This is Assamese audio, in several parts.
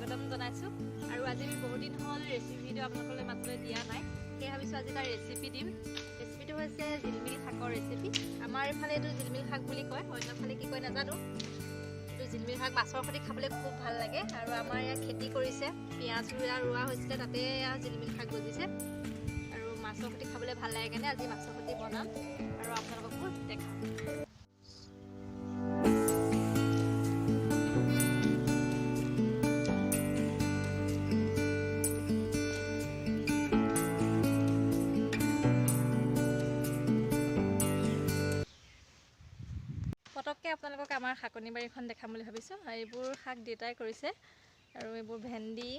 স্বাগতম জনাইছোঁ। আৰু আজি আমি বহুত দিন হ'ল ৰেচিপি ভিডিঅ' আপোনালোকলৈ মাজলৈ দিয়া নাই, সেয়ে ভাবিছোঁ আজি এটা ৰেচিপি দিম। ৰেচিপিটো হৈছে জিলমিল শাকৰ ৰেচিপি। আমাৰ এইফালে এইটো জিলমিল শাক বুলি কয়, অন্যফালে কি কয় নাজানো। এইটো জিলমিল শাক মাছৰ সৈতে খাবলৈ খুব ভাল লাগে। আৰু আমাৰ ইয়াত খেতি কৰিছে, পিঁয়াজ ৰোৱা হৈছিলে, তাতে জিলমিল শাক গজিছে আৰু মাছৰ সৈতে খাবলৈ ভাল লাগে কাৰণে আজি মাছৰ সৈতে বনাম আৰু আপোনালোককো দেখাম। পটককৈ আপোনালোকক আমাৰ শাকনি বাৰীখন দেখাম বুলি ভাবিছোঁ। এইবোৰ শাক দেউতাই কৰিছে আৰু এইবোৰ ভেন্দি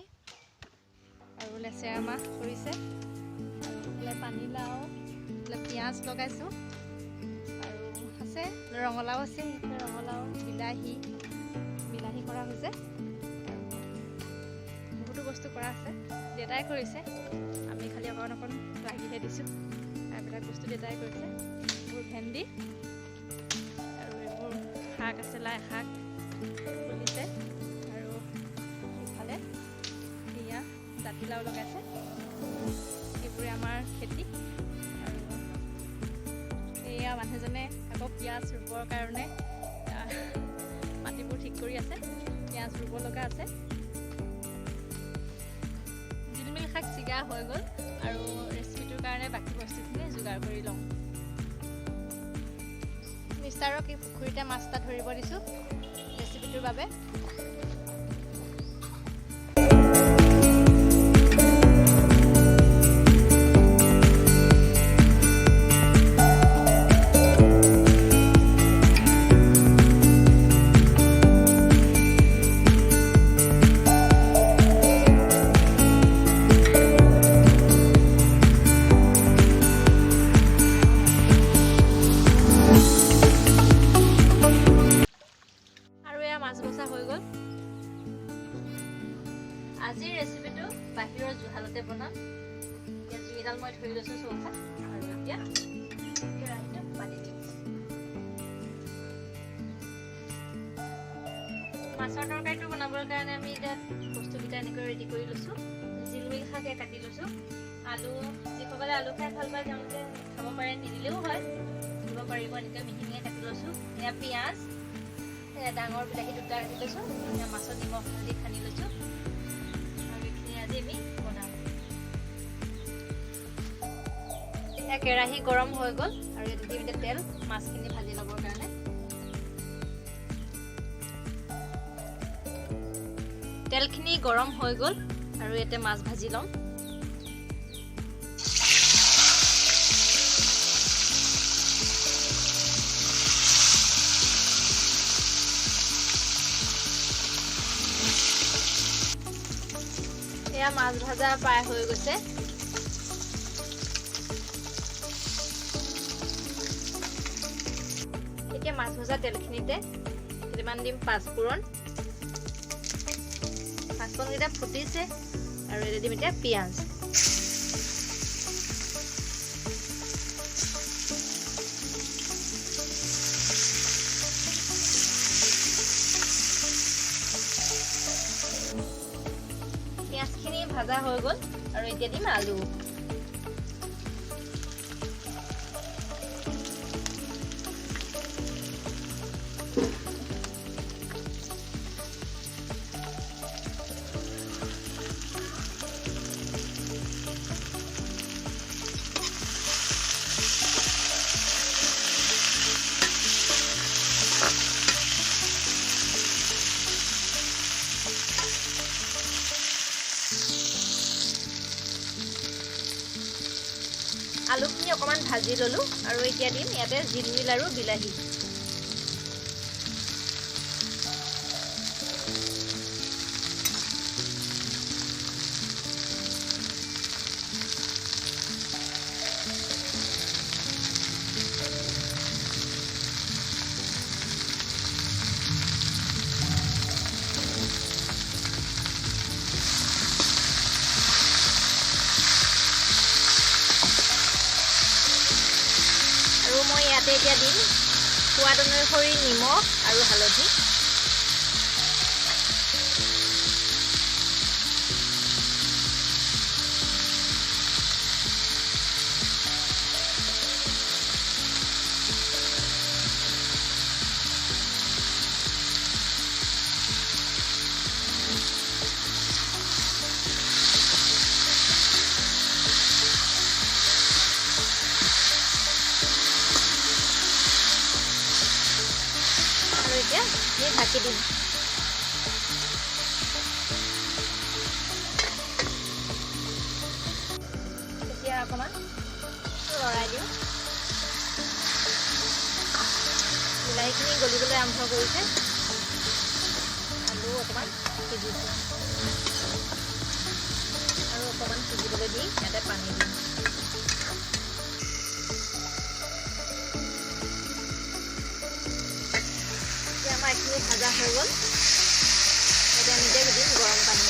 আৰু লেচেৰা মাহ কৰিছে আৰু এইফালে পানীলাও, এইফালে পিঁয়াজ লগাইছোঁ আৰু আছে ৰঙালাও আছে, সেইফালে ৰঙালাও, বিলাহী বিলাহী কৰা হৈছে আৰু বহুতো বস্তু কৰা আছে। দেউতাই কৰিছে, আমি খালি অকণ অকণ লাগিহে দিছোঁ। এইবিলাক বস্তু দেউতাই কৰিছে। এইবোৰ ভেন্দি আৰু এইবোৰ শাক আছে, লাই শাক ফুলিছে আৰু ইফালে এয়া জাতিলাও লগাইছে। এইবোৰে আমাৰ খেতি। আৰু এয়া মানুহজনে আকৌ পিঁয়াজ ৰুবৰ কাৰণে মাটিবোৰ ঠিক কৰি আছে, পিঁয়াজ ৰুব লগা আছে। জিলমিল শাক ছিগা হৈ গ'ল আৰু ৰেচিপিটোৰ কাৰণে বাকী বস্তুখিনি যোগাৰ কৰি লওঁ। মিষ্টাৰক এই পুখুৰীতে মাছ এটা ধৰিব দিছোঁ ৰেচিপিটোৰ বাবে। আৰু এয়া মাছ বচা হৈ গ'ল। আজিৰ ৰেচিপিটো বাহিৰৰ জুহালতে বনাম। এতিয়া জুইডাল মই ধৰি লৈছোঁ চৌকাত আৰু এতিয়া কেৰাহীটো পাতি দিম। মাছৰ তৰকাৰীটো বনাবৰ কাৰণে আমি এতিয়া বস্তুকেইটা এনেকৈ ৰেডি কৰি লৈছোঁ। জিলমিল শাক কাটি লৈছোঁ, আলু, যিসকলে আলু খাই ভাল পায় তেওঁলোকে খাব পাৰে, নিদিলেও হয়, দিব পাৰিব। এনেকৈ মিহি মিহিকৈ কাটি লৈছোঁ। এয়া পিঁয়াজ, এয়া ডাঙৰ বিলাহী দুটা কাটি লৈছোঁ। এয়া মাছত নিমখ হালধি সানি লৈছোঁ আৰু এইখিনি আজি আমি বনাম। এয়া কেৰাহী গৰম হৈ গ'ল আৰু ইয়াত দিম এতিয়া তেল মাছখিনি ভাজি ল'বৰ কাৰণে। তেলখিনি গৰম হৈ গ'ল আৰু ইয়াতে মাছ ভাজি ল'ম। এয়া মাছ ভাজা প্ৰায় হৈ গৈছে। এতিয়া মাছ ভজা তেলখিনিতে কেইটামান দিম পাঁচফোৰণ। পাঁচফোৰণকেইটা ফুটিছে আৰু এতিয়া দিম এতিয়া পিঁয়াজ। পিঁয়াজখিনি ভাজা হৈ গ'ল আৰু এতিয়া দিম আলু। আলুখিনি অকণমান ভাজি ল'লোঁ আৰু এতিয়া দিম ইয়াতে জিলমিল আৰু বিলাহী। আৰু মই ইয়াতে এতিয়া দিম সোৱাদ অনুসৰি নিমখ আৰু হালধি। এইখিনি ঢাকি দিম। এতিয়া অকণমান লৰাই দিওঁ। বিলাহীখিনি গলিবলৈ আৰম্ভ কৰিছে, আলু অকণমান সিজিছে। আৰু অকণমান সিজিবলৈ দি ইয়াতে পানী দিম। এতিয়া আমাৰ এইখিনি ভাজা হৈ গ'ল। এতিয়া আমি এতিয়া দিম গৰম পানী।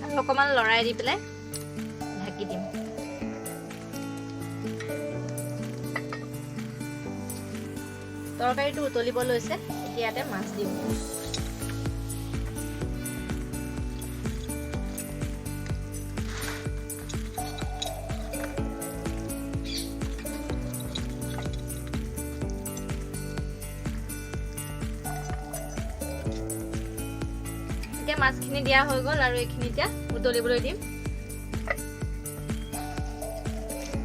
আৰু অকণমান লৰাই দি পেলাই ঢাকি দিম। তৰকাৰীটো উতলিব লৈছে। এতিয়া ইয়াতে মাছ দিম। এতিয়া মাছখিনি দিয়া হৈ গ'ল আৰু এইখিনি এতিয়া উতলিবলৈ দিম।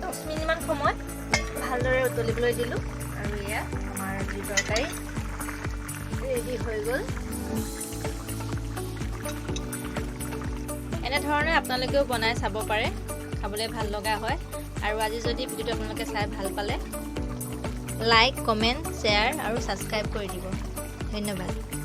10 মিনিটমান সময় ভালদৰে উতলিবলৈ দিলোঁ আৰু এয়া আমাৰ যি তৰকাৰী ৰেডি হৈ গ'ল। এনেধৰণে আপোনালোকেও বনাই চাব পাৰে, খাবলৈ ভাল লগা হয়। আৰু আজি যদি ভিডিঅ'টো আপোনালোকে চাই ভাল পালে লাইক, কমেণ্ট, শ্বেয়াৰ আৰু ছাবস্ক্ৰাইব কৰি দিব। ধন্যবাদ।